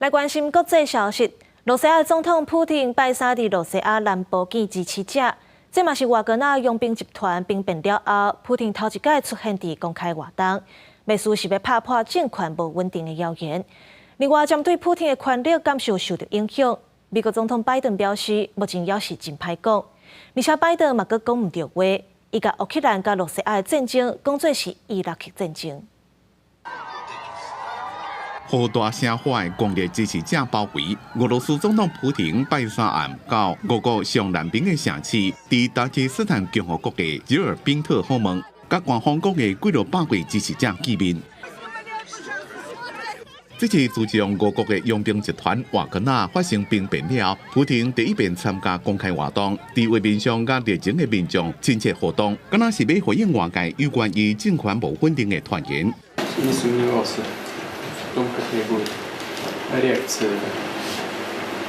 來關心國際消息，露西亞總統普廷拜三佇露西亞南部見支持者，這嘛是瓦格納傭兵集團兵變了後，普廷頭一擺出現佇公開活動，欲說是欲拍破政權無穩定的謠言。另外，針對普廷的權力感受受著影響，美國總統拜登表示，目前猶是真歹講，而且拜登嘛閣講毋著話，伊共烏克蘭佮露西亞的戰爭講做是伊拉克戰爭。予大聲喊的狂熱支持者包圍，俄羅斯總統普廷拜三暗到俄國上南邊的城市，佇達吉斯坦共和國的吉爾賓特訪問，佮官方講的幾落百位支持者見面。這是自從俄國的傭兵集團瓦格納發生兵變了，普廷第一遍參加公開活動，佇畫面上佮熱情的民眾親切互動，敢若是欲回應外界有關伊政權無穩定的傳言。 Не сомневался в том, какая будет реакция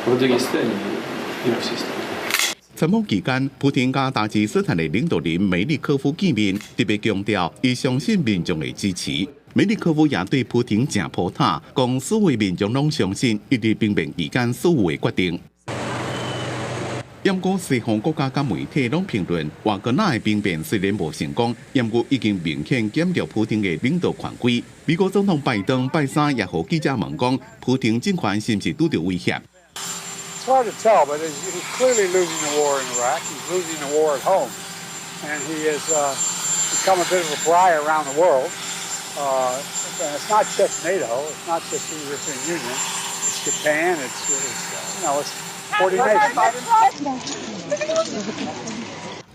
в Дагестане и во всей стране. 參訪期間，普廷佮達吉斯坦的領導人梅利科夫見面，特別強調伊相信民眾的支持。梅利科夫也對普廷誠抱疼，講所有民眾攏相信伊佇兵變期間所有的決定。毋過西方國家佮媒體攏評論，瓦格納的兵變雖然無成功，毋過已經明顯減弱普廷的領導權威。美國總統拜登拜三也予記者問講，普廷政權是毋是拄著威脅？ It's hard to tell, but he's clearly losing the war in Iraq. He's losing the war at home, and he has become a bit of a pariah around the world. And it's not just NATO. It's not just the European Union. It's Japan. It's you know it's 40 nations.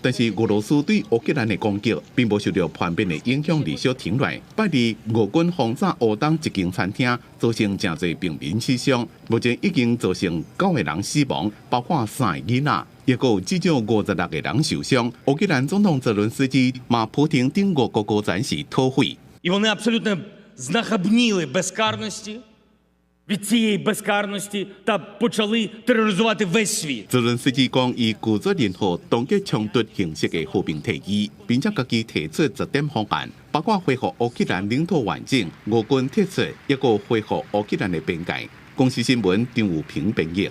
但是俄羅斯對烏克蘭的攻擊並無受著叛變的影響而小停落來。拜二俄軍轟炸烏東一間餐廳，造成誠濟平民死傷，目前已經造成九個人死亡，包括三个囡仔，抑閣有至少56個人受傷。烏克蘭總統澤倫斯基罵普廷等俄國高層是土匪。 І вони абсолютно знахабніли безкарності від цієї безкарності та почали тероризувати весь світ. 澤倫斯基講，伊拒絕任何凍結衝突形式的和平提議，並且家己提出10點方案，包括恢復烏克蘭領土完整、俄軍撤出，抑閣恢復烏克蘭的邊界。公視新聞張有平編譯。